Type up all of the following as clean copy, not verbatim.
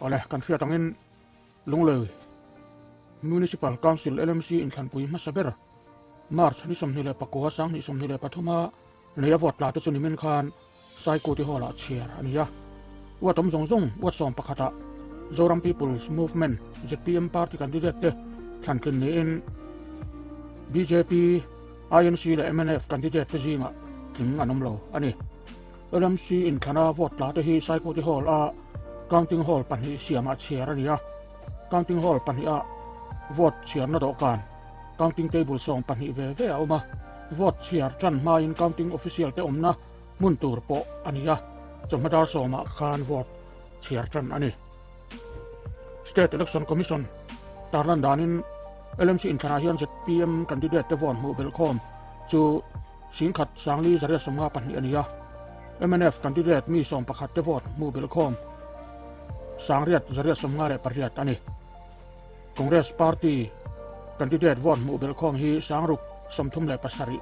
Awle, kan hriat angin Lunglei Municipal Council, LMC, inthlanpui hmasa ber March ni 29 2023 a nei a vote tla te chu nimin khan Saikuti Hall ah chhiar a ni a. Uat awm zawng zawng uat sawm pakhatah Zoram People's Movement, zpm, party candidate te thlantlin niin bjp, INC leh mnf candidate te zingah tling an awm lo a ni. LMC inthlana vote tla te hi Saikuti Hall a counting hall pahnih siamah chhiar a ni a. Counting hall pahniha vote chhiarna dawhkan, counting table 12 ve ve a awm a. Vote chhiar tan hmain counting official te awmna hmun tur pawh a ni a, chawhma dar sawmah khan vote chhiar tan a ni. State Election Commission tarlan danin LMC inthlanah hian zpm candidate te vote hmuh belhkhawm chu 10,000 sangli zariat 52 a ni a, mnf candidate mi 11 te vote hmuh belhkhawm 6858 a ni. Congress party candidate vote hmuh belhkhawm hi 637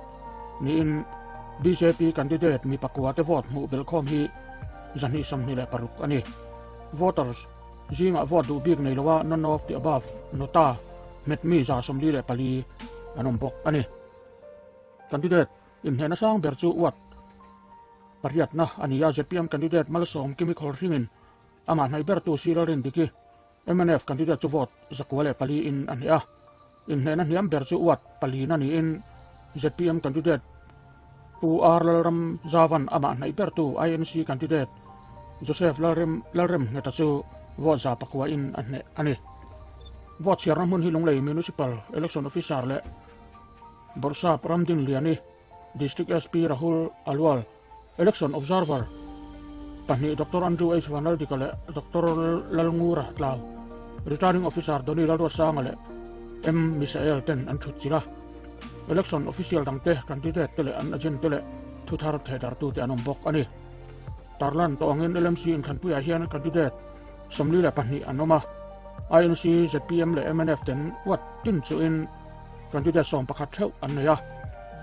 niin bjp candidate mi pakua te vote hmuh belhkhawm hi 226 a ni. Voters zingah vote duh bik nei loa none of the above, nota, hmet mi 74 an awm bawk a ni. Candidate inhnehna sang ber chu ward pariatna a ni a, zpm candidate Malsawm Kimi Khawlhringin amah hnaih bertu Sir Rindiki Mnf candidate chu vote 104 in a hneh a, inhnehna hniam ber chu ward palina niin zpm candidate Pu R Lalram Zavan amah hnaih bertu INC candidate Joseph Lalrem Lalrem Ngheta chu vote 109 in a hneh a ni. Vote chhiarna hmun hi Lunglei Municipal Election Officer leh Bawrhsap Ramdinliani, District SP Rahul Alwal, Election Observer pahnih Doctor Andrew H Vanlaldika leh Doctor Lalngura Tlau, Returning Officer Donny Lalruatsanga leh M Misael ten an thut chilh a. Election Official dangte, candidate te leh an agent te leh thuthar thehdartute an awm bawk a ni. Tarlan tawh angin LMC inthlanpuiah hian candidate 42 an awm a, INC, zpm leh mnf ten uat tin chuhin candidate 11 theuh an nei a,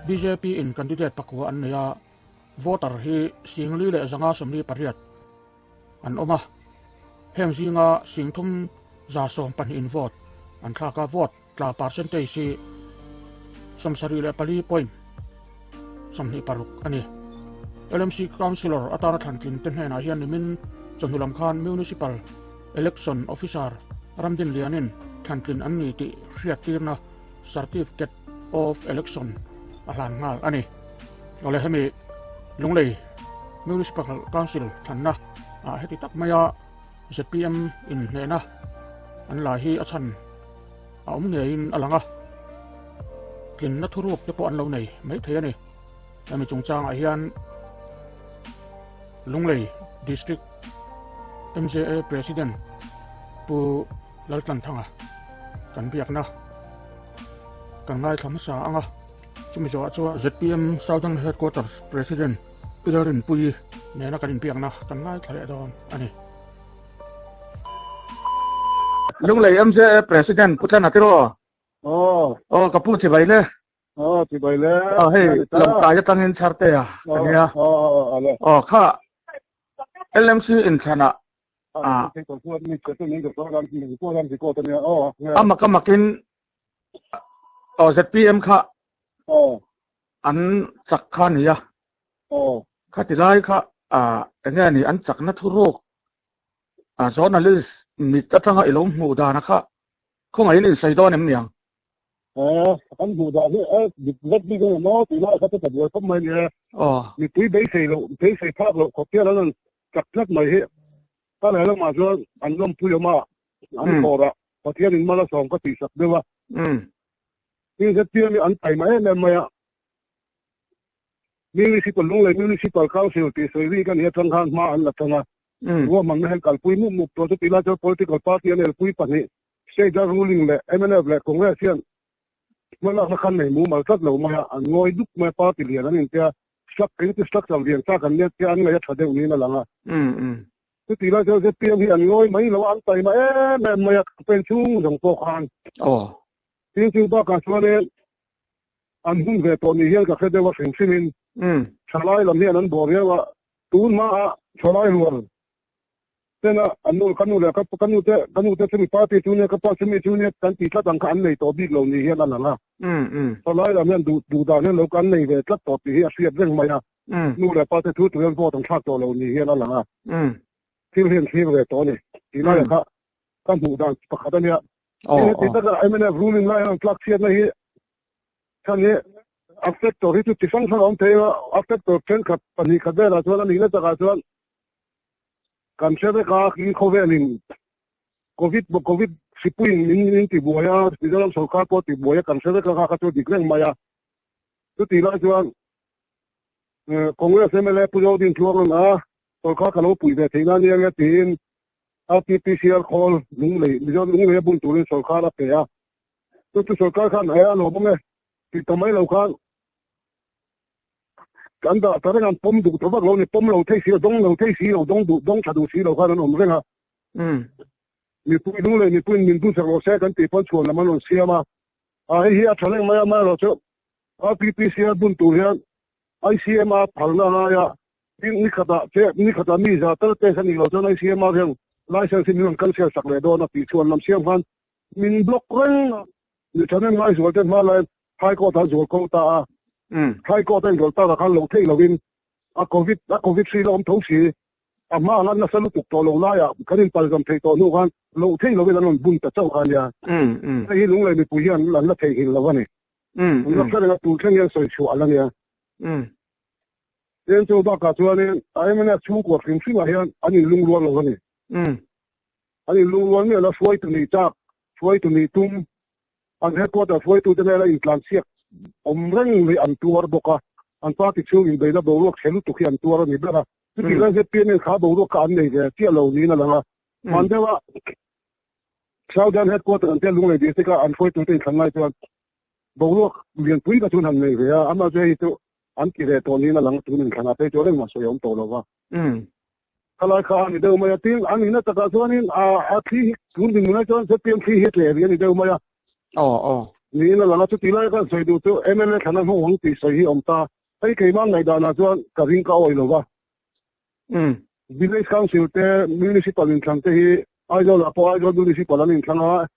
bjp in candidate pakua an nei a, voter hi 4,548 an awm a, heng zinga 312 in vote an thlak a, vote tla percentage hi 74 point 26 a ni. LMC Councillor atana thlantlin te hnenah hian nimin chawhnu lam khan Municipal Election Officer Ramdinlianin thlantlin an ni tih hriattirna Certificate of Election a hlan nghal a ni. Awle hemi Lunglei Municipal Council thlanna ah heti tak maia zpm in hnehna an la hi a chhan a awm ngeiin a lang a, tlinna thuruk te pawh an lo nei maithei a ni. Hemi chungchangah hian Lunglei District MJA President Pu Laltlanthanga kan biakna kan ngaithla hmasa ang a, chumi zawhah chuan zpm Southern Headquarters President Pi Lalrinpuii nena kan inbiakna kan ngaithla leh dawn a ni. Lunglei MJA President Pu Tlana tiraw? Aw. Aw ka pu chibai le. Aw chibai le. Aw hei lamkai atangin chharte a ka nia. Aw aw aw le. Aw kha LMC inthlanah a amak amakin aw zpm kha an chak kha nia. Khati lai kha enge ni an chakna thuruk journalist mit atanga ilo hmuh dana kha khawngaihin insawi dawn em niang? Kan hmuh dan hi e dik vek bik emaw maw tih lai kha chu ka buai khawp mai nia. Mipui beisei loh beisei phak loh khawp hian an rawn chak tlat mai hi ka leh lamah chuan an lawmpui awm a, an kawrah Pathianin mal a sawm ka tihsak deuh a. Tin zetiang hi an taima em em mai a. Municipal Lunglei Municipal Council tih sawi rik a nih atang khan hma an la tang a. Ruahmanna hian kalpui mup mup tawh chu tih lai chuan political party an elpui pahnih State a ruling leh mnf leh Congress hian hmalakna khan nei mumal tlat lo mai a, an ngawi dup mai a, party lian an intia, engti structure lian chak an nia tia an ngaih a tha deuh niin a lang a. Chutih lai chuan zpm hi an ngawi mai lo a, an taima em em mai a, campaign chhung zawng pawh khan. Tin chu bakah chuanin an hun ve tawh ni hian ka hre deuh a hrim hrimin thalai lam hian an bawh riau a, tun hmaah thalai rual. Tena an nu ka nu leh ka ka nu te ka nu te chumi party chu nia ka pa chumi chu nia kan tih tlat ang kha an nei tawh bik lo ni hian a lang a. Thalai lam hian duh duh dan hian lo kan nei ve tlat tawh tih hi a hriat reng mai a. Nu leh pa te thu tur hian vote an thlak tawh lo ni hian a lang a. Thil hi an thlir ve tawh a ni. Tih laiah kha ka hmuh dan pakhat a nia. Heti taka mnf ruling lai hian tlak chhiatna hi chhan hi a factor hi chu chi hrang hrang a awm thei a, a factor thenkhat pahnih khat velah chuan a nihna takah chuan kan hre vek a, in khawvelin Covid Covid hripuiin min min tibuai a, Mizoram sorkar pawh tibuai a kan hre vek a kha kha chu dik reng mai a. Chutih lai chuan Congress mla Pu Zodin Tluangan a sorkar ka lo puih ve theih nan nia tiin RTPCR khawl lunglei Mizo lunglei a bun turin sorkar a pe a. Chu chu sorkar khan a lo bawm e tih ta mai lo khan kan dah ta reng an pawm duh ta vak lo ni pawm lo thei si lo dawng lo thei si lo dawng duh dawng tha duh si lo khan an awm reng a. Mipui lunglei mipuiin min bun sak rawh se kan tih pawn chhuan lam an rawn siam a. A hei hi a tha reng mai a amaherawhchu RTPCR bun tur hian ICMR phalna a ngai a. Tin, ni khatah che, ni khatah mi za tal test a nih loh chuan ICMR hian license hi min rawn cancel sak leh dawn a tih chuan lam siam khan min block reng a. Mi thahnem ngaizual te hma laiin High Court ah zual ko ta a. High Court a inrawlh takah khan lo theih loin a Covid a Covid hri la awm tho si. A hma anga nasa lutuk tawh lo laiah kan inpalzam theih tawh hnu khan lo theih loin an rawn bun ta chauh kha a nia. Hei hi Lunglei mipui hian an la theihnghilh lo a ni. An la hre reng a, tun thleng hian sawi chhuah a la nia. Tin, chu bakah chuanin a mnf chhungkua hrim hrimah hian an inlungrual lo a ni. An inlungrual miah lo, hruaitu nih chak, hruaitu nih tum, an headquarter hruaitute nena intlansiak awm reng hi an tuar bawk a, an party chhung inbeihna boruak chhe lutuk hi an tuar a ni ber a. Chutih lai zpm in kha boruak kha an nei ve chiah lo niin a lang a. Hman deuha Southern headquarter an tia Lunglei district a an hruaitute inthlan lai chuan boruak lianpui kha chu an han nei ve a, amah chu hei chu An ti ve tawh niin a lang tun inthlan ah phei chuan engmah sawi a awm tawh lo va. Khalai kha a ni deuh mai a, tin a nihna takah chuanin a thli hi tun dinhmunah chuan zpm thli hi a tleh rih a ni deuh mai a. Niin a lang a, chutih lai khan sawi duh chu mla thlana hmang ang tih sawi hi a awm ta. Hei keimah ngaihdanah chuan ka ring ka awih lo va. Village Council te Municipal inthlan te hi Aizawl ah pawh Aizawl Municipal an inthlang a,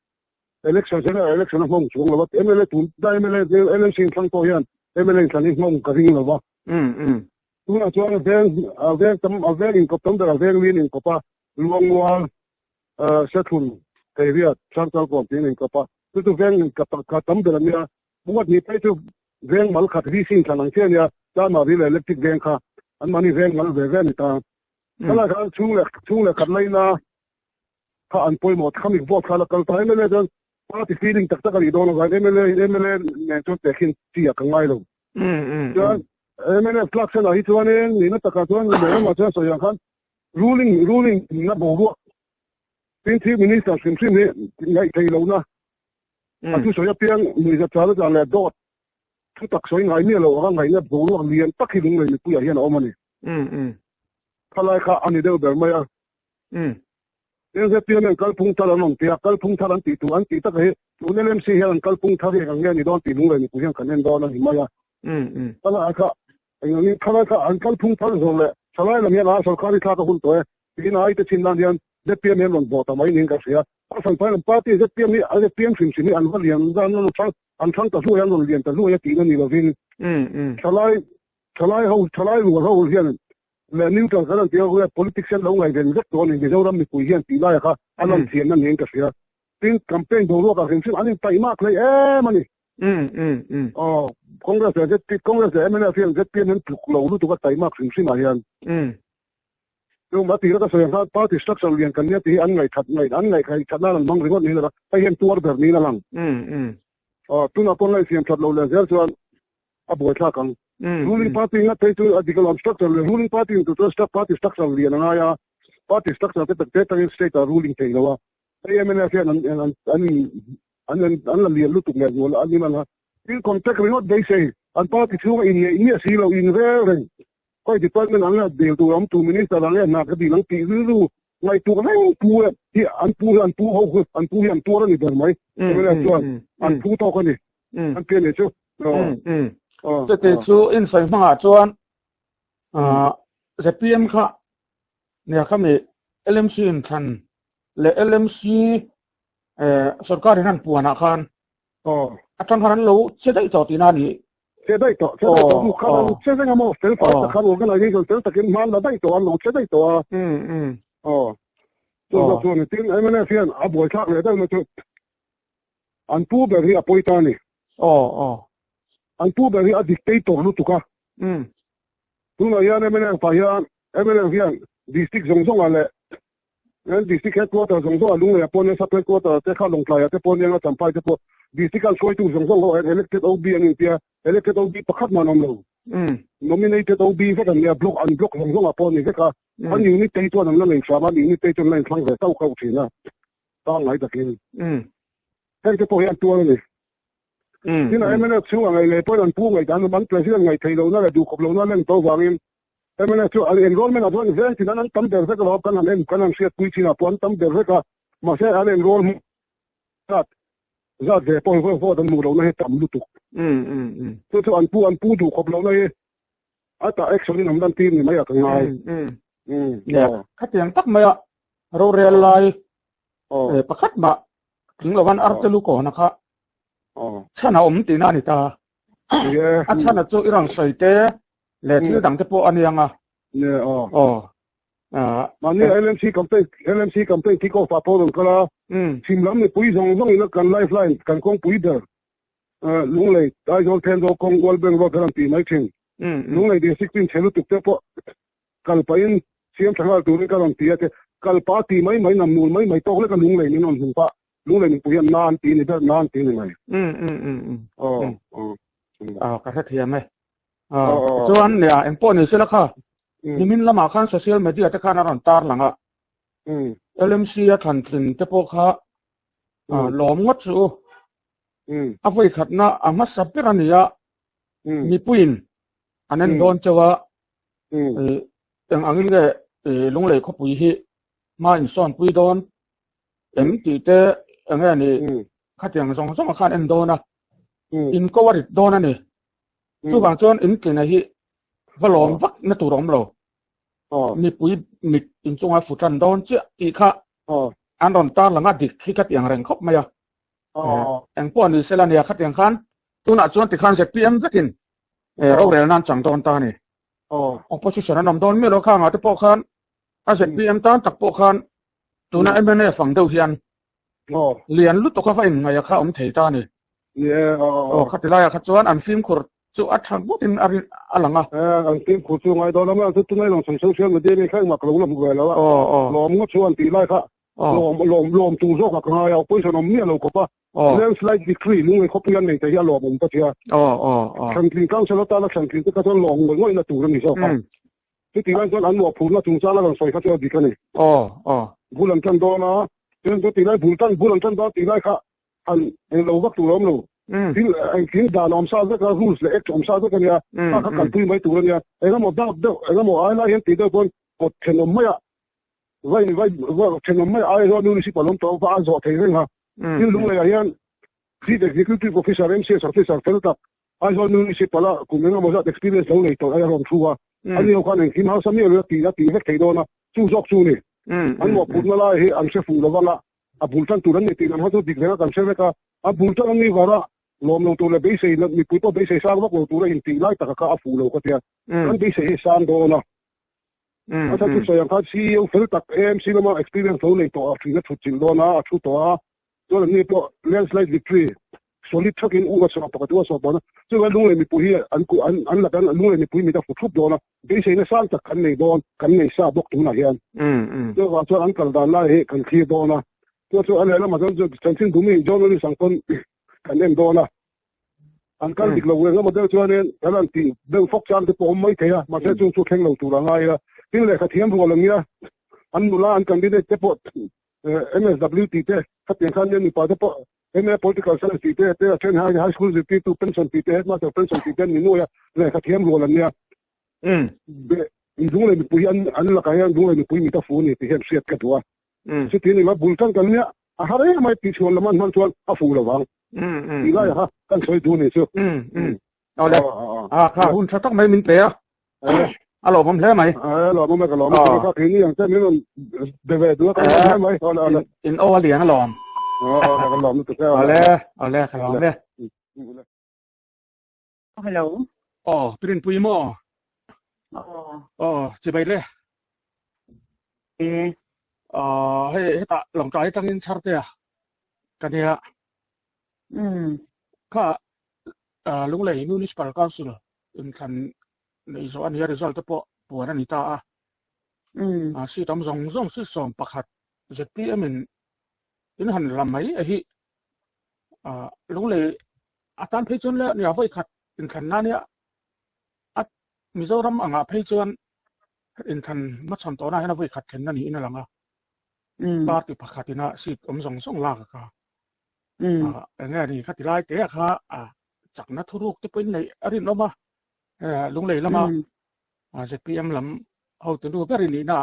Election general election a hmawng chuang lo a, mla tun ta mla LMC inthlang pawh hian mla inthlan hi hmawng ka ring lo va. Tunah chuan veng a veng tam a veng inkawp tam ber a veng lin inkawp a, Luangmual, Sethlun, Keiriat, Hrangchalkawn tiin inkawp a, chu chu veng inkawp kha tam ber a nia. Bungat hnih phei chu veng mal khat VC inthlan ang chiah a nia, Chanmari leh Electric veng kha anmahni veng mal ve ve a ni ta. Khalai khan chhung leh chhung leh khat laina kha an pawimawh khami vote kha la kal ta mla chuan party feeling tak tak a nih dawn avangin mla mla nen chuan tehkhin chi ah ka ngai lo chuan mnf tlak senah hi chuanin nihna takah chuan lehlamah chuan sawi ang khan ruling ruling na boruak tin chief minister hrim hrim hi ngaih theih lohna a thusawi apiang nuihzat chal a tlan leh dawt thu tak sawi ngai miah lo anga ngaihna boruak lian tak hi lunglei mipuiah hian a awm a ni khalai kha a ni deuh ber mai a. NZPM hian kalphung thar an rawn ti a, kalphung thar an tih tur an tih taka hi tun LMC hian an kalphung thar hi eng ang nge ni dawn tih lunglei mipui hian kan en dawn a ni mai a. Thalai kha eng angin thalai kha an kalphung thar zawh leh thalai lam hian a sorkar hi thlak a hun tawh e tiin a aite chin nan hian zpm hian rawn bawh ta mai niin ka hria. A hran lam party zpm hi a zpm hrim hrim hi an va lian an rawn thlang an thlang ta hluai an rawn lian ta hluai a tihna ni lovin thalai thalai ho thalai rual ho hian Leh neutral kan an tih ang politics hian lo ngaihven vek tawh a ni. Mizoram mipui hian tih laia kha a lan thiamna niin ka hria. Tin, campaign boruak ah hrim hrim an intaihmak hlei em a ni. Aw, Congress leh ZP, Congress leh mnf hian zpm hian tluk lo lutuk a taihmak hrim hrim ah hian. Chu a tira ka sawi ang khan party structure lian kan nia tih hi an ngaihthat ngaih an ngaihkhaih nan an hmang ringawt niin a lang. Hei hian tuar ber niin a lang. Aw, tunah pawh ngaihsiam that loh leh zel chuan a buaithlak ang. Ruling party ngat phei chu a dik alawm structure leh ruling party in tur chuan party structure lian a ngai a, party structure te tak te takin state ah ruling thei lo a. Hei mnf hian an an an an an an la lian lutuk leh zual an in ang a. Tin contact ringawt beisei an party chhunga in ngeih miah si lo in rel reng khawi department ang leh dil tur awm tur minister ang leh hna ka dil ang tih rilru ngaihtuah reng pu e hi an pu hi an pu ho hi an pu hi an tuar a ni ber mai. Mnf chuan an phu tawk a ni. An pian leh chu. Chutih chu in sawi hmangah chuan ZPM kha nia khami LMC inthlan leh LMC sorkar in an puanah khan atang khan an lo che daih tawh tihna a ni. Che daih tawh, che daih tawh, khan an che reng a maw, fel fai tak khan organization fel takin hman la daih tawh, an lo che daih tawh a. Chu zawk chuan tin mnf hian a buaithlak leh deuh na chu an pu ber hi a pawi ta a ni. An pu ber hi a dictator lutuk a. Tunah hian mnf ah hian mnf hian district zawng zawngah leh district headquarter zawng zawngah Lunglei ah pawh nia sub headquarter te kha Lawngtlai ah te pawh nia Champhai te pawh district an hruaitu zawng zawng ho hian elected OB an intia elected OB pakhat mah an awm lo. Nominated OB vek an nia block an block zawng zawngah pawh a ni vek a. An unit te hi chuan an la nei hram a, an unit te hi chuan an la inthlang ve kauh kauh thin a pangngai takin. Heng te pawh hi an tuar a ni. Tin a mnf chhunga ngaih leh pawhin an pu ngaihdan an president ngaih theih lohna leh duhkhawp lohna len tawh vangin mnf chu an enrollment ah chuan veng tin an an tam ber vek lo a, kan han en kan han hriatpui chin ah pawh an tam ber vek a, mahse an enroll hmu zat zat ve pawh hi vote an hmuh lohna hi tam lutuk. Chu chu an pu an pu duhkhawp lohna hi a tah action in an lan tir ni mai ah ka ngai. Khatiang tak mai a rorel lai pakhat mah tling lovan arte lu kawna kha chhan a awm tihna a ni ta. A chhan a chu i rawn sawi te leh thil dang te pawh a ni ang a. Aw. Mahni LMC campaign LMC campaign kick off ah pawh rawn kal a, chhim lam mipui zawng zawng ina kan lifeline kan kawngpui ber Lunglei Aizawl Thenzawl kawng World Bank Road an tih mai thin. Lunglei district tin chhe lutuk te pawh kal pahin siam tha nghal turin ka rawn ti a te kal pah tih mai mai nam nul mai mai tawk lek a Lunglei min rawn hmu pah Lunglei mipui hian na an ti ni ber na an ti ni mai. Aw aw ka hrethiam e. Chuan nia engpawh ni sela kha nimin lamah khan social media te khan a rawn tar lang a LMC a thlan tlin te pawh kha lawm ngawt chu a vawi khatna a hmasa ber a ni a mipuiin an en dawn chauh a eng angin nge Lunglei khawpui hi hma insawnpui dawn em tih te eng nge ni khatiang zawng zawng a khan en dawn a in ko a rit dawn a ni chuvang chuan in tlina hi va lawm vak na tur a awm lo mipui mit inchunga fu tan dawn chiah tih kha an rawn tar lang a dik hi ka ti ang reng khawp mai a eng pawh ni sela nia khatiang khan tunah chuan tikhan ZPM vekin rorel nan chang dawn ta a ni opposition an awm dawn miah lo khangah te pawh khan a ZPM tan tak pawh khan tuna MNF ang deuh hian lian lutuk a va inngaih a kha awm thei ta a ni aw khati laiah kha chuan an fimkhur chu a tha ngawtin a rin a lang a. An fimkhur chu ngai dawn a, mahse tunai lang chhung social media mi kha engmah ka lo la hmu ve lo a, lawm ngawt chu an tih lai kha lawm lawm lawm tur zawk a ka ngai a, opposition awm miah lo khawp a, landslide victory lunglei khawpui an nei te hi a lawmawm ka tia, thlantlin council atana thlantlin te kha chuan lawm ngawih ngawih na tur a ni zawk a, chutih lai chuan an mawhphurhna chungchang a rawn sawi kha chu a dik a ni. Bul an tan dawn a, chuan chutih lai bul tan bul an tan dawn tih lai kha an englo vak tur a awm lo. Thil engkim dan a awm sa vek a, rules leh act a awm sa vek a nia, kha kha kalpui mai tur a nia. Engemaw dap deuh, engemaw ai lai hian tih deuh pawn kawt thenawm maiah vai vai thenawm mai Aizawl Municipal awm tawh va a zawh thei reng a. Thil lungleiah hian Chief Executive Officer, MCS Officer fel tak Aizawl Municipal a kum engemaw zat experience lo nei tawh a rawn thu a. Ani ho khan engkim hausa miah lo a tih a tih vek thei dawn a, chu zawk chu ni. An mawhphurhna lai hi an hre fuh lo vang a, a bul tan tur an ni tih lam kha chu dik reng a kan hre vek a, a bul tan an ni var a, lawm lo tur leh beisei mipui pawh beisei sang vak lo tura intih lai taka kha a fuh lo ka tia, kan beisei hi sang dawn a. A chhan chu sawi ang khan CEO fel tak AMC lama experience lo nei tawh a thihna thut chilh dawn a, a thu tawh a, chuan anni pawh landslide victory solid thakin u a chhuah pakhat u a chhuah dawn a, chuvang Lunglei mipui hi an an an la kan Lunglei mipui mit a fu thup dawn a, beiseina sang tak kan nei dawn, kan nei sa bawk tunah hian. Chuvang chuan an kal dan lai hi kan thlir dawn a, chuan chu a lehlamah chuan chanchin bumi journalist ang pawn kan en dawn a. An kal dik lo eng emaw deuh chuanin kan han tih deuh fawk chang te pawh awm mai thei a, mahse chung chu thleng lo tur a ngai a. Tin lehkha thiam rual ang nia, an nula an candidate te pawh MSW tih te, khatiang khan nia mipa te pawh MA Political Science tih te te a then high school zirtirtu pension tih te, headmaster pension tih te an ni nuai a, lehkha thiam rual an nia. Lunglei mipui hi an lakah hian Lunglei mipui mit a fu a ni tih hian hriat ka duh a. Chuti ni lo bul tan kan nia, a har em mai tih chhuan lam an hman chuan a fuh lo vang. Tih lai kha kan sawi duh ni chu. Awle, a kha hun tha tak mai min pe a. A lawmawm hle mai. A lawmawm e ka lawm a. Ka khi ni ang che min rawn be ve duh a ka lawm hle mai. Awle awle. In aw a lian a lawm. Awle ka lawm lutuk e. Awle awle ka lawm e. Hello. Aw Pirinpui maw? Aw. Aw chibai le. E. Aw hei hetah Lawngtlai atangin Chhartea ka nia. Umm. Kha Lunglei Municipal Council inthlan neih zawh a nia result te pawh puan a ni ta a. Umm. Seat awm zawng zawng seat 11 ZPM in in han la mai a hi Lunglei atan phei chuan le nia vawi khat inthlan na nia a Mizoram angah phei chuan inthlan hmachhawn tawhna hian a vawi khat thlenna niin a lang a. Party pakhat ina seat awm zawng zawng lak a kha. Enge ni kha ti lai te a kha chakna thuruk te pawhin neih a rinawm a. Lunglei lama ZPM lam hotu nu ber i nihna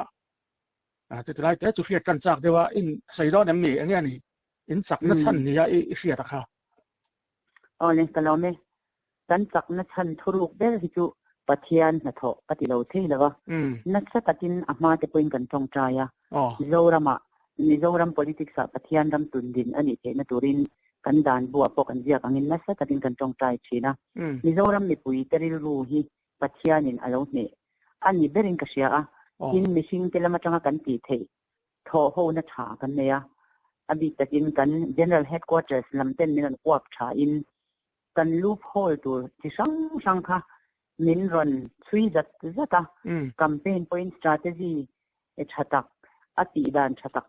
ah chuti lai te chu hriat kan chak deuh a, in sawi dawn em ni? Enge ni in chakna chhan nia i hriat a kha? Awle, ka lawm e. Kan chakna chhan thuruk ber hi chu Pathian hnathawh ka ti lo thei lo a. Nasa takin a hma te pawhin kan tawngtai a. Mizoramah, Mizoram politics ah Pathian ram tundin a nih theihna turin kan dan buah pawh kan ziak angin nasa takin kan tawngtai thin a. Mizoram mipui te rilru hi Pathianin a lo hneh a ni berin ka hria a. Tin, mihring te lam atanga kan tih theih thawh hona tha kan nei a. A bik takin kan General Headquarters lam ten min rawn uap thain kan loophole tur chi hrang hrang kha min rawn chhui zat zat a. Campaign pawhin strategy tha tak, a tih dan tha tak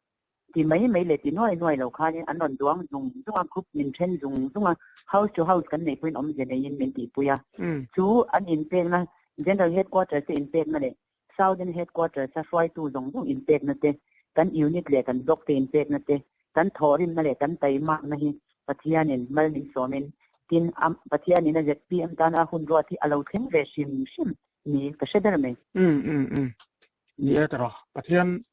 ti mai mai leh ti nuai nuai lo khanin an rawn duang zung zung a, group min then zung zung a, house to house kan neih pawhin awmzia neiin min tihpui a. Chu an inpekna, General Headquarters te inpekna leh Southern Headquarters a hruaitu zawng zawng inpekna te, kan unit leh kan block te inpekna te, kan thawhrimna leh kan taimakna hi Pathianin mal min sawmin, tin, Pathianin a zpm tana a hun ruat hi a lo thleng ve hrim hrim ni ka hre ber mai. Umm umm umm. Ni e tawrh a, Pathian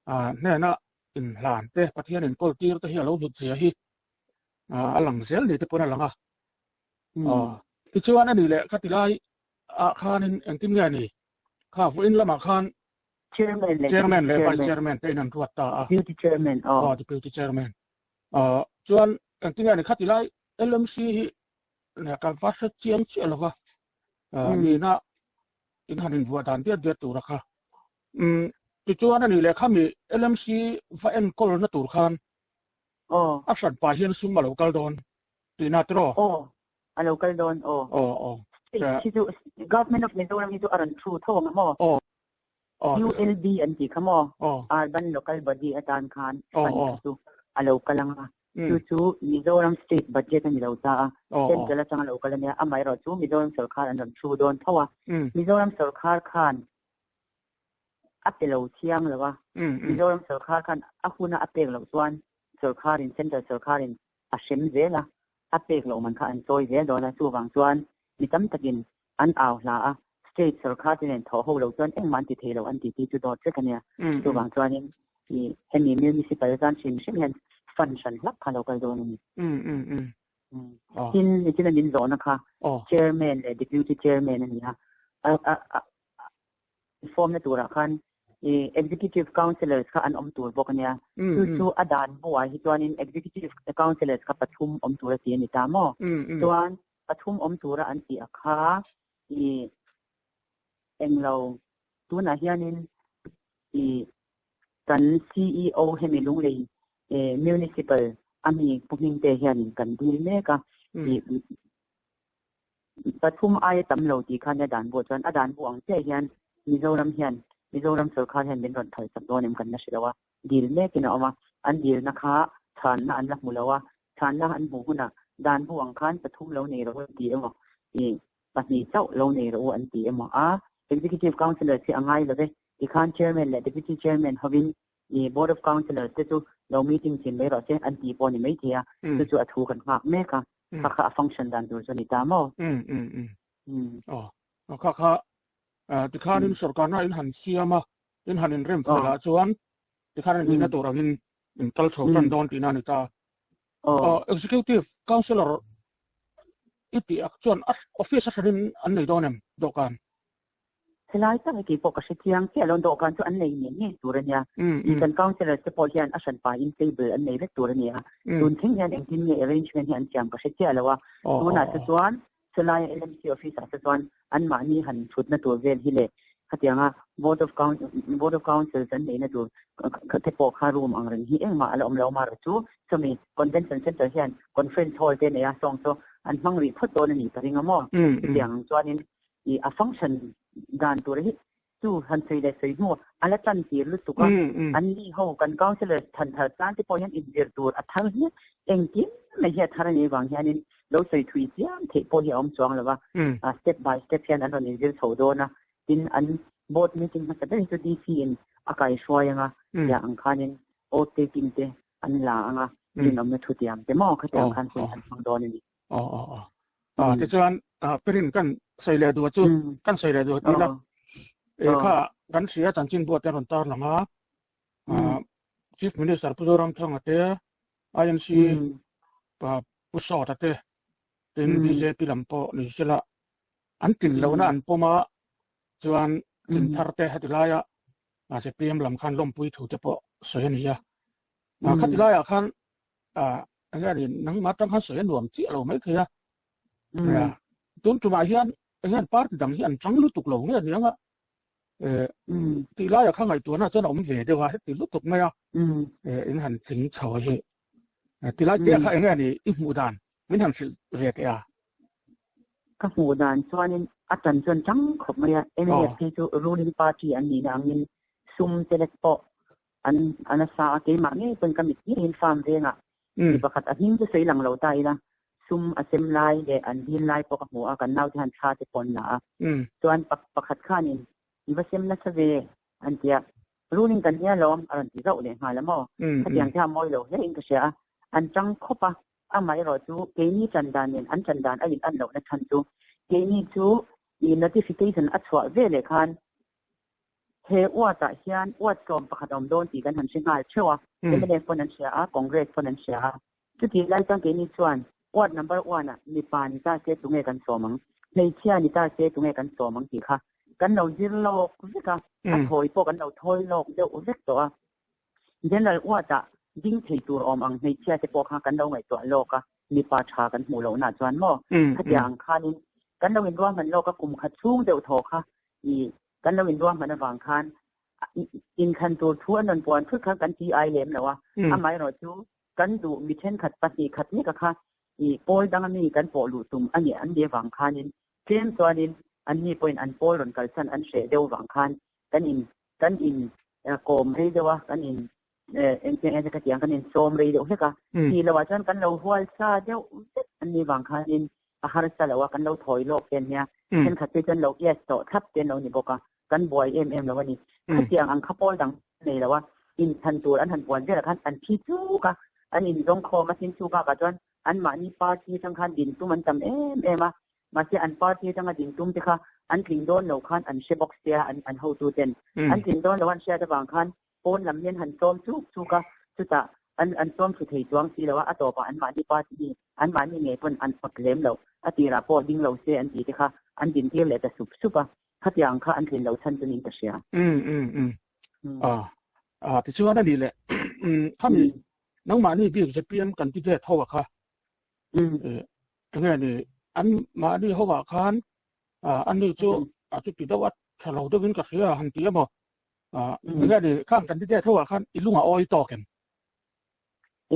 hnena inhlan te, Pathian inkawl tir te hi a lo hlut zia hi a lang zel ni te pawn a lang a. Tichuan a ni leh kha tilai ah khanin engtin nge ni? Kha vawiin lamah khan Chairman leh Chairman leh Vice Chairman te in an ruat ta a. Deputy Chairman aw. Aw Deputy Chairman. Chuan engtin nge ni kha tilai LMC hi ka va hre chiang chiah lova nihna in han invuah dan diat diat tur a kha. Umm tichuan a nih leh khami LMC va enkawl na tur khan a hran pah hian sum a lo kal dawn tihna tiraw? Aw a lo kal dawn aw. Aw aw. Hi chu Government of Mizoram hi chu a rawn thu tho ang a maw? Aw aw. ULB an tih kha maw? Aw. Urban Local Body atan khan fund kha chu a lo kal ang a. Chu chu Mizoram State Budget a ni lo ta a, Central atanga lo kal a nia, amaherawh chu Mizoram sawrkhar an rawn thu dawn tho a. Mizoram sawrkhar khan a pe lo thiang lo a, Mizoram sawrkhar khan a huna a pek loh chuan sawrkharin, Central sawrkharin a hrem zel a, a pek loh man kha an chawi zel dawn a, chuvang chuan mi tam takin an au hla a, State sawrkhar te nen thawh ho lo chuan engmah an ti thei lo an ti tih chu dawt vek a nia. Chuvang chuanin hemi Municipal zan hrim hrim hian fund hran hlak kha lo kal dawn a ni. Tin, nichina min zawhna kha Chairman leh Deputy Chairman a ni a, form na turah khan Executive Councillors kha an awm tur bawk a nia. Chu chu a dan buah hi chuanin Executive Councillors kha pathum awm tur a ti a ni ta maw? Chuan pathum awm tura an tih a kha i englo tunah hianin i kan CEO hemi Lunglei Municipal ami Pu Hmingte hianin kan dil mek a i Pathum aia tam lo tih khan a dan buah chuan a dan bu ang chiah hian Mizoram hian Mizoram sorkar hian min rawn thal chak dawn em kan la hre lo a, dil mekin a awm a, an dilna kha chhanna an la hmu lo a, chhanna an hmuh hunah dan bu ang khan pathum lo nei rawh u an ti emaw ih pahnih chauh lo nei rawh u an ti emaw a, Executive Councillors hi a ngai lo ve tikhan Chairman leh Deputy Chairman hovin ih Board of Councillors te chu lo meeting thin mai rawh se an ti pawh a ni maithei a, chu chu a thu kan nghak mek a. Kha kha a function dan tur chu a ni ta maw? Um um um. Aw. Aw kha kha tikhanin sorkarna in han siam a, in han inrem fel ah chuan tikhan in nihna tur angin in kal chho tan dawn tihna a ni ta. Aw executive councillor i tih ak chuan a office a hranin an nei dawn em dawhkan? Helai tak hi keipawh ka hre chiang chiah lo, dawhkan chu an nei ngei ngei tur a nia. Kan councillor te pawh hian a hranpa in table an nei vek tur a ni a. Tun thleng hian engtin nge arrangement hi an siam ka hre chiah lo a. Tunah te chuan chulai LMC office ah te chuan anmahni han thutna tur vel hi leh khatianga board of board of councils an neihna tur te pawh kha room ang reng hi engmah a la awm lo amaherawh chu chumi convention centre hian conference hall te nei a sawng chu an hmang rih phawt dawn a nih ka ring a maw. Chutiang ang chuanin i a function dan tur hi chu han sawi leh sawi hnu a la tan tir lutuk a, an ni ho kan councillor than thar tan te pawh hian inzir tur a thar hle, engkim mai hi a thar a nih vang hianin lo sawi thui chiam theih pawh hi a awm chuang lo va, step by step hian an rawn inzir chho dawn a, tin an board meeting hmasa ber hi chu DC in a kaihruai anga tiah ang khanin oath taking te an la anga rinawmna thu tiam te maw khatiang khan hun an hmang dawn a ni. Aw aw aw. Ah tichuan Pirin kan sawi leh duh chu kan sawi leh duh ti la. E kha kan hria chanchin buat te rawn tar lang a. Chief Minister Pu Zoramthanga te INC Pu Sawta te tin BJP lam pawh ni sela an tlin lohna an pawm a chuan tlin thar te heti laia ZPM lam khan lawmpui thu te pawh sawi a ni a. Khati laiah khan enge ni nangmah atang khan sawi a nuam chiah lo mai thei a. Tun tumah hian enge an party dang hi an chang lutuk lo nge aniang a. Tih laiah kha ngaihtuahna chuan a awm ve deuh a, heti lutuk mai a in han tling chho a hi. Tilai te kha enge ni i hmuh dan min han hrilh ve teh a. Ka hmuh dan chuanin a tan chuan chang khawp mai a, mnf phei chu ruling party an nihna angin sum te lek pawh an an a sa a, keimah ngei pawn ka mit ngeiin farm vengah mi pakhat a hming chu sawi lang lo ta ila sum a sem lai leh an dil lai pawh ka hmu a, kan naute hian thla te pawh an la a, chuan pakhat khanin i va sem nasa ve an ti a, ruling kan nia lawm a rawn ti zauh leh nghal a maw, khatiang te a mawi lo hle in ka hria a, an tang khawp a, amaherawh chu keini tan dan nen an tan dan a in an lohna chhan chu keini chu i notification a chhuah ve leh khan He uatah hian uat tlawm pakhat a awm dawn tih kan han hre nghal theuh a, mnf pawn an hria a, Congress pawn an hria a. Chutih lai chuan keini chuan uat number one ah mipa ni ta se tunge kan sawm ang, hmeichhia ni ta se tunge kan sawm ang tih kha kan lo zir lawk vek a, a thawi pawh kan lo thawi lawk deuh vek tawh a. General uatah ding thei tur awm ang hmeichhia te pawh kha kan lo ngaihtuah lawk a, mipa tha kan hmuh lohna chuan maw khatiang ang khanin kan lo inruahman lawk a, kum khat chhung deuh thaw kha i kan lo inruahman avang khan inthlan tur thu an rawn puan thut khan kan ti ai lem lo a, amaherawh chu kan duh mi thenkhat pahnih khat hlek a kha i pawl danga mi kan pawh luh tum a nih an ni avang khanin tlem chuanin anni pawhin an pawl rawn kalsan an hreh deuh vang khan kan in kan in kawm rei deuh a, kan in engtiang enge ka ti ang kan in sawm rei deuh hlek a, tih loh ah chuan kan lo hual sa deuh vek an nih vang khanin a harsa lo a, kan lo thawi lawk te ania, thenkhat te chuan lo yes tawh thlap te an lo ni bawk a, kan buai em em lo a ni. Khatiang ang kha pawl dang nei lo a, inchhan tur an han puan velah khan an thi chuk a, an inzawng khawm a, tin chu bakah chuan anmahni party atang khan din tum an tam em em a, Mahse an party atanga ding tum te kha an tling dawn lo khan an hre bawk sia an an hotu ten. An tling dawn lo an hriat avang khan pawn lam hian han sawm chuk chuk a, chutah an an sawm thlu thei chuang si lo a, a tawpah an mahni party hi an mahni ngei pawn an awt lem lo, a tirah pawh ding lo se an tih te kha an din tir leh ta sup sup a, khatiang kha an tlin lo chhan chu niin ka hria. Um um um ah ah tichuan a nih leh khami nangmahni bik ZPM kan ti ve tho a kha Enge ni an mahni ho ah khan an ni chu a chuti deuh a tha lo deuh in ka hria han ti emaw enge ni khang candidate ho ah khan i lung a awi tawk em?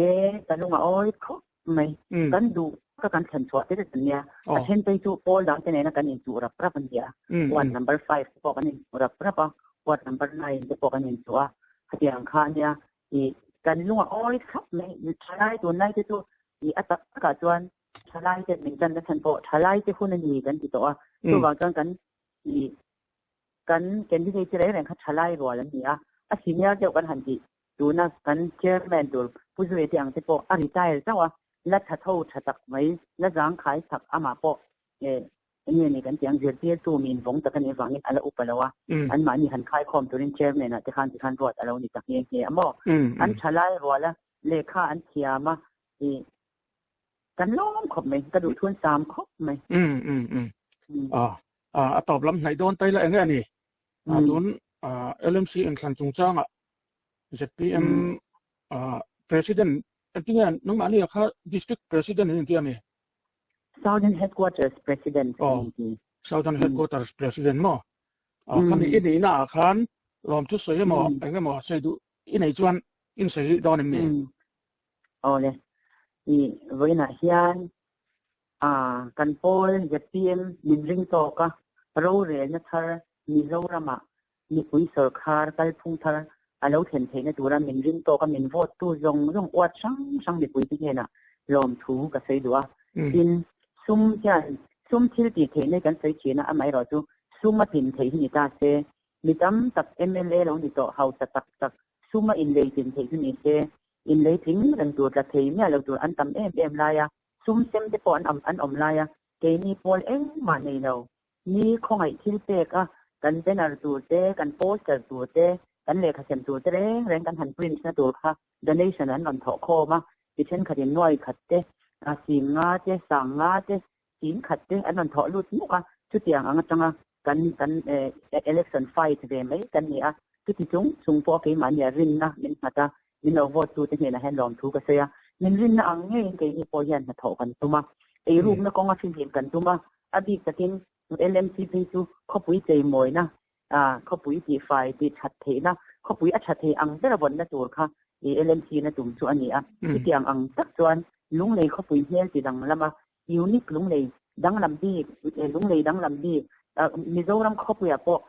E ka lung a awi khawp mai kan duh ka kan thlen chhuah te te nia a then phei chu pawl dang te nena kan inchuh rap rap a nia ward number 5 te pawh kan inchuh rap rap a ward number 9 te pawh kan inchuh a khatiang kha nia i kan lung a awi thlap mai thalai tunlai te chu i a tak takah chuan thalai te min tan na chhan pawh thalai te hun a ni kan ti tawh a chuvang chuan kan i kan candidate te reng reng kha thalai rual an ni a a senior deuh kan han tih tuna kan chairman tur Pu Zuia te ang te pawh a retire chauh a la tha tho tha tak mai la zangkhai chak amah pawh Enge ni kan tih ang zirtirtu min vawng tak a nih avangin a la upa lo a, anmahni han khaikhawm turin chairman ah te khan tikhan ruat a lo ni ta nghe nghe a maw? An tha lai rual a, lehkha an thiam a, ih kan lawm khawp mai, ka duh thun sam khawp mai. A tawp lam hnaih dawn tai la enge a ni? Tun LMC inthlan chungchangah ZPM President engtinge nangmahni ah kha District President in inti a mi? Southern Headquarters President kan inti. Southern Headquarters President maw? Khami i nihna ah khan lawmthu sawi emaw engemaw sawi duh i nei chuan in sawi dawn em ni? Awle, i vawiinah hian kan pawl ZPM min ring tawk a, rorelna thar Mizoramah mipui sawrkhar kalphung thar a lo thlen theihna tura min ring tawk a, min vote tu zawng zawng uat hrang hrang mipuite hnenah lawmthu ka sawi duh a. Tin, sum hian sum thil tih theihna hi kan sawi thin a, amaherawhchu sum a tlin theih hi ni ta se, Mi tam tak mla lo ni tawh hausa tak tak suma inlei tlin theih chu ni se, inlei tling reng tur tla thei miah lo tur an tam em em lai a, sum sem te pawh an awm an awm lai a, keini pawl engmah nei lo. Ni khawngaih thil pek a, kan banner tur te, kan poster tur te, kan lehkha sem tur te reng reng kan han print na tur kha donation an rawn thawh khawm a, ti thenkhatin nuai khat te, sing nga te, sang nga te, Tin khat te an rawn thawh lut muk a, chutiang ang atanga kan kan election fight ve mai kan ni a, chuti chung chung pawh keimahni a rinna min nghat a, min lo vote tu te hnenah hian lawmthu ka sawi a, min rinna ang ngeiin keini pawh hian hnathawh kan tum a, eirukna kawnga hrilhim kan tum a, a bik takin LMC phei chu khawpui cheimawina khawpui tihfai tih that theihna, khawpui a tha thei ang bera vawnna tur kha LMC na tum chu a ni a, chutiang ang tak chuan Lunglei khawpui hmel ti danglam a, Unique lunglei danglam bik, lunglei danglam bik, Mizoram khawpuiah pawh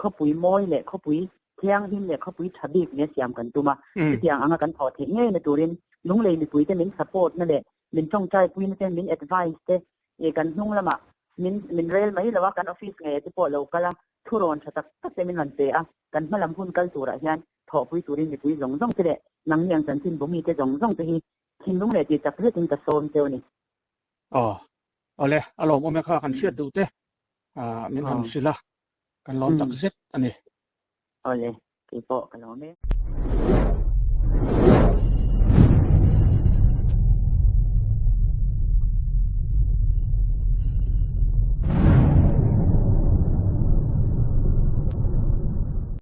khawpui mawi leh khawpui thianghlim leh khawpui tha bik nia siam kan tum a. Chutiang anga kan thawh theih ngei na turin lunglei mipuite min support na leh min tawngtai puina te, min advice te kan hnung lamah min min rel mai lo a, kan office ngei te pawh lo kal a, thurawn tha tak tak te min rawn pe a, kan hmalam hun kal turah hian thawhpui turin mipui zawng zawng te leh nangni ang chanchin bumi te zawng zawng te hi Thinlung leh tih tak zetin ka sawm teuh a ni. Aw, awle, a lawmawm e kha kan hriat duh te min han hrilh a, kan lawm tak zet a ni. Awle, keipawh ka lawm e.